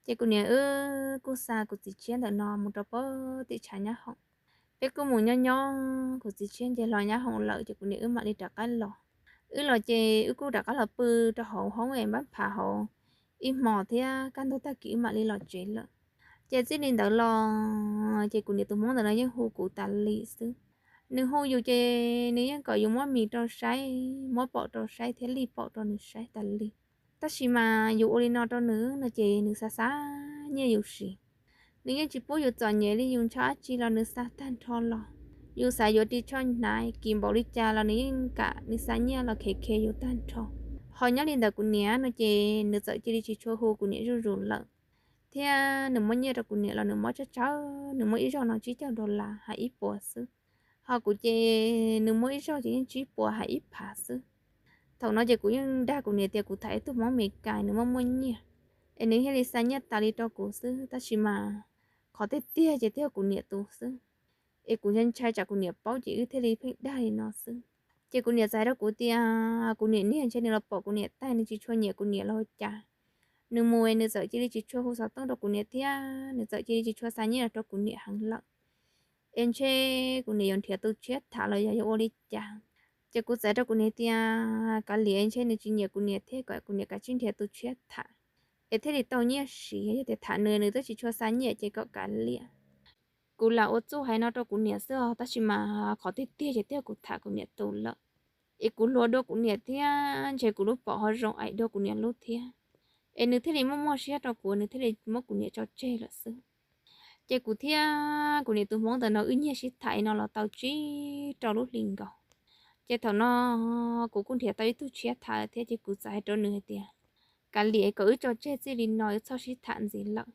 Ces kuv niam wb kuj xa kuv txiv tshiab ntawm no mus rau pem tim tshav nyab hoom. Peb kuj mus nyob nyob kuv txiv tshiab nce hlo nyab hoom lawm ces kuv niam wb mam li rov qab los. Wb los ces wb kuj rov qab los pw rau hauv hoob es npab phav hauv ib hmos thiab kaj ntug tag kis wb mam li los tsev lawm. Ces txij li ntawd los ces kuv niam tus hmoob ntawm no yeej hu kuv tas li xwb. Nws hu yus ces nws yeej kom yus muab mis rau saib, muab paum rau saib thiab lij paum rau nws saib tas li. Tab sis mas yus ua li no rau nws no ces nws xa xa nyiaj yus siv. Nws yeej tsis pub yus txom nyem li, yus ntshaw dab tsi los nws xa tag nrho los. Yus xav yuav ris tsho hnav kim npaum li cas los nws yeej kam, nws xa nyiaj los khev khev yus tag nrho. Ho nyob li ntawm kuv niam no ces nws txawm cia li tsis tshua hu kuv niam zuj zus lawm, thiab nws muab nyiaj rau kuv niam los nws muab tsawg tsawg, nws muab ib zaug no tsib caug dollar hais ib puas xwb. Ho kuv ces nws muab ib zaug ces yeej tsib puas hais ib phav xwb. Thaum no ces kuv yeej dag kuv niam tias kuv tham ib tug hmoob Amelikas nws muaj muaj nyiaj, es nws thiaj li xa nyiaj tas li rau kuv xwb, tab sis mas qhov tiag tiag ces twb yog kuv niam tus xwb. Es kuv ntshai ntshai tsam kuv niam paub ces wb thiaj li pheej dag li no xwb. Ces kuv niam txais rau kuv tias kuv niam niag ntshe nws los pom kuv niam tag, nws tsis tshua nyiam kuv niam los ua cas. Nws mus es nws txawm cia li tsis tshua hu xov tooj rau kuv niam thiab nws txawm cia li tsis tshua xa nyiaj los rau kuv niam heev lawm. Es ntshe kuv niam yuav nrhiav tus tshiab tham los yog yuav ua li cas. Ces kuv txais rau kuv niam tias kav liam, ntshe nws tsis nyiam kuv niam thiab kom kuv niam kav tsij nrhiav tus tshiab tham, es thiaj li tau nyiaj siv. Yog tias tham nws, nws twb tsis tshua xa nyiaj ces kom kav liam. Kuv lam ua txuj hais no rau kuv niam xwb os, tab sis mas qhov tiag tiag ces twb yog kuv tham kuv niam tus lawm. Es kuv hluas dua kuv niam thiab ntshe kuv lub paum ho zoo aim dua kuv niam lub thiab. Es nws thiaj li muaj muaj siab rau kuv, nws thiaj li muab kuv niam tso tseg lawm xwb. Ces kuv thiab kuv niam tus hmoob ntawm no wb nyiag sib tham no los tau tsib rau lub hli nkaus. Ces thaum no kuv kuj nrhiav tau ib tug tshiab tham thiab, ces kuv txawm hais rau nws hais tias kav liam, kom wb tso tseg txij li no, wb txhob sib tham ntxiv lawm.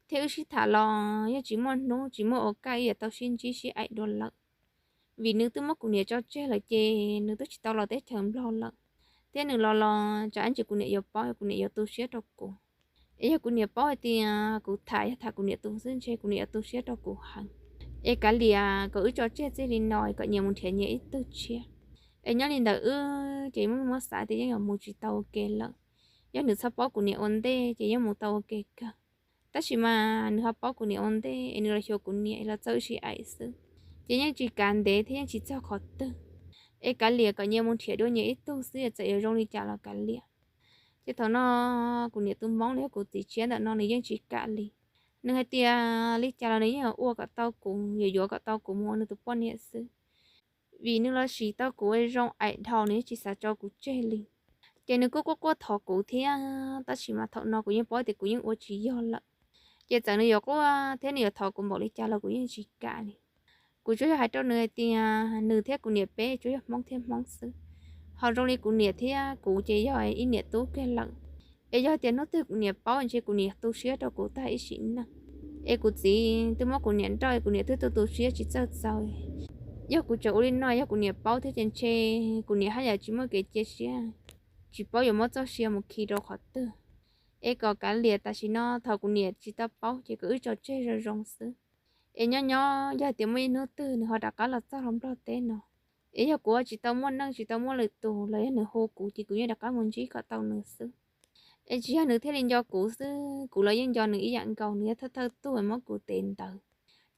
Thiab wb sib tham los yeej tsis muaj hnub tsis muaj ua kaj wb yuav tau sib ntsib sib aim dua lawm. Vim nws twb muab kuv niam tso tseg lawm ces nws twb tsis tau los teb chaws Nplog lawm. Thiab nws los los tsam ib ntsis kuv niam yuav paub, kuv niam yuav tu siab rau kuv. Es yog kuv niam paub hais tias kuv tham yog tham kuv niam tus xwb, ntshe kuv niam yuav tu siab rau kuv heev. Es kav liam, kom wb tso tseg txij li no, kom nyias mus nrhiav nyias ib tug tshiab. Es nyob li ntawd wb ces muab muab xav tias yeej yuav mus tsis tau ua ke lawm. Yog nws txhob paub kuv niam ua ntej ces yeej mus tau ua ke kawg. Tab sis mas nws ho paub kuv niam ua ntej es nws los xyuas kuv niam es los txawj wb sib aim xwb. Ces yeej tsis kav ntev thiab yeej tsis txog qhov twg. Es kav liam, kom nyias mus nrhiav dua nyias ib tug xwb, txawm yuav zoo li cas los kav liam. Ces thaum no kuv niam tus hmoob los yog kuv txiv tshiab ntawm no nws yeej tsis kam li. Nws hais tias li cas los nws yeej yuav ua kom tau kuv, yuav yuav kom tau kuv mus ua nws tus poj niam xwb. Vim nws los sim tau kuv ua zoo aim dhau, nws yeej tsis xav tso kuv tseg li. Ces nws kuj quaj quaj thov kuv thiab, tab sis mas thaum no kuv yeej paub tias kuv yeej ua tsis yog lawm. Ces txawm nws yuav quaj thiab nws yuav thov kuv npaum li cas los kuv yeej tsis kam li. Kuv tsuas yog hais rau nws hais tias nws thiab kuv niam peb tsuas yog hmoob thiab hmoob xwb. Ho zoo li kuv niam thiab kuv ces yog ib niam tub kiag lawm. Es yog tias hnub twg kuv niam paub ntshe kuv niam tu siab rau kuv tag ib sim neej. Es kuv txiv twb muab kuv niam nrauj, kuv niam twb tu tu siab tsis txawj txaus. Yog kuv tseem ua li no, yog kuv niam paub thiab ces ntshe kuv niam haj yam tsis muaj kev cia siab, tsis paub yuav muab txoj sia mus khi rau qhov twg. Es kom kav liam, tam sim no thaum kuv niam tsis tau paub ces kom wb tso tseg zoo zoo xwb. Es nyob nyob yog tias muaj ib hnub twg nws ho rov qab los txog hlo Nplog teb no, es yog kuv tsis tau muaj neej tsis tau muaj lwm tus los yog nws hu kuv ces kuv yeej rov qab mus ntsib kom tau nws xwb. Es tsis yog nws thiaj li nco kuv xwb, kuv los yeej nco nws ib yam nkaus, nws yog thawj thawj tug muab kuv tev ntawd.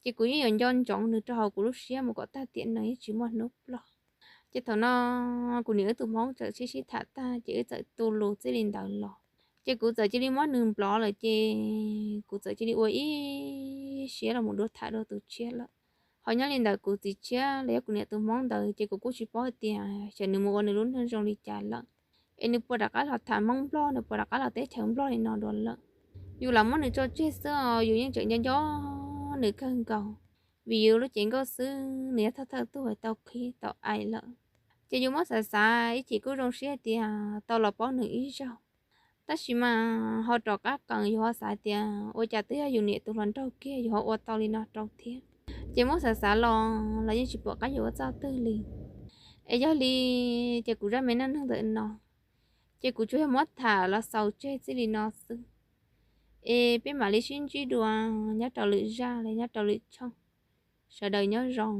Ces kuv yeej yuav nco ntsoov nws rau hauv kuv lub siab mus kom tag tiam neeg yeej tsis muaj hnub ploj. Ces thaum no kuv niam wb tus hmoob txawm sib sib tham tag ces wb txawm tu lus txij li ntawd los. Ces kuv txawm cia li muab nws nplov lawm ces kuv txawm cia li ua ib siab los mus dua tham dua tus tshiab lawm. Ho nyob li ntawd kuv txiv tshiab los yog kuv niam tus hmoob ntawd ces kuv kuj tsis paub hais tias xyov nws mus ua nws lub neej zoo li cas lawm, es nws puas rov qab los tham hmoob nplog, nws puas rov qab los teb chaws nplog li no dua lawm. Yus lam muab nws tso tseg xwb os, yus yeej tseem nco nco nws kawg nkaus. Vim yus lub cev nkauj xwb nws yog thawj thawj tug uas tau qhib tau aim lawm. Ces yus muab xav xav ib chim kuj zoo siab hais tias tau los paub nws ib zaug. Tab sis mas ho rov qab qees, yus ho xav tias ua cas twb yog yus niam tus hluas nraug kiag yus ho ua tau li no rau thiab. Ces muab xav xav los los yeej tsis pom qab yuav ua txoj twg li. Es yog li ces kuv zaj me neej neeg ntawm no ces kuv tsuas yog muab tham los xaus tseg txij li no xwb. Es peb mam li sib ntsib dua nyob rau lwm zaj los nyob rau lwm tshooj. Sawv daws nyob zoo.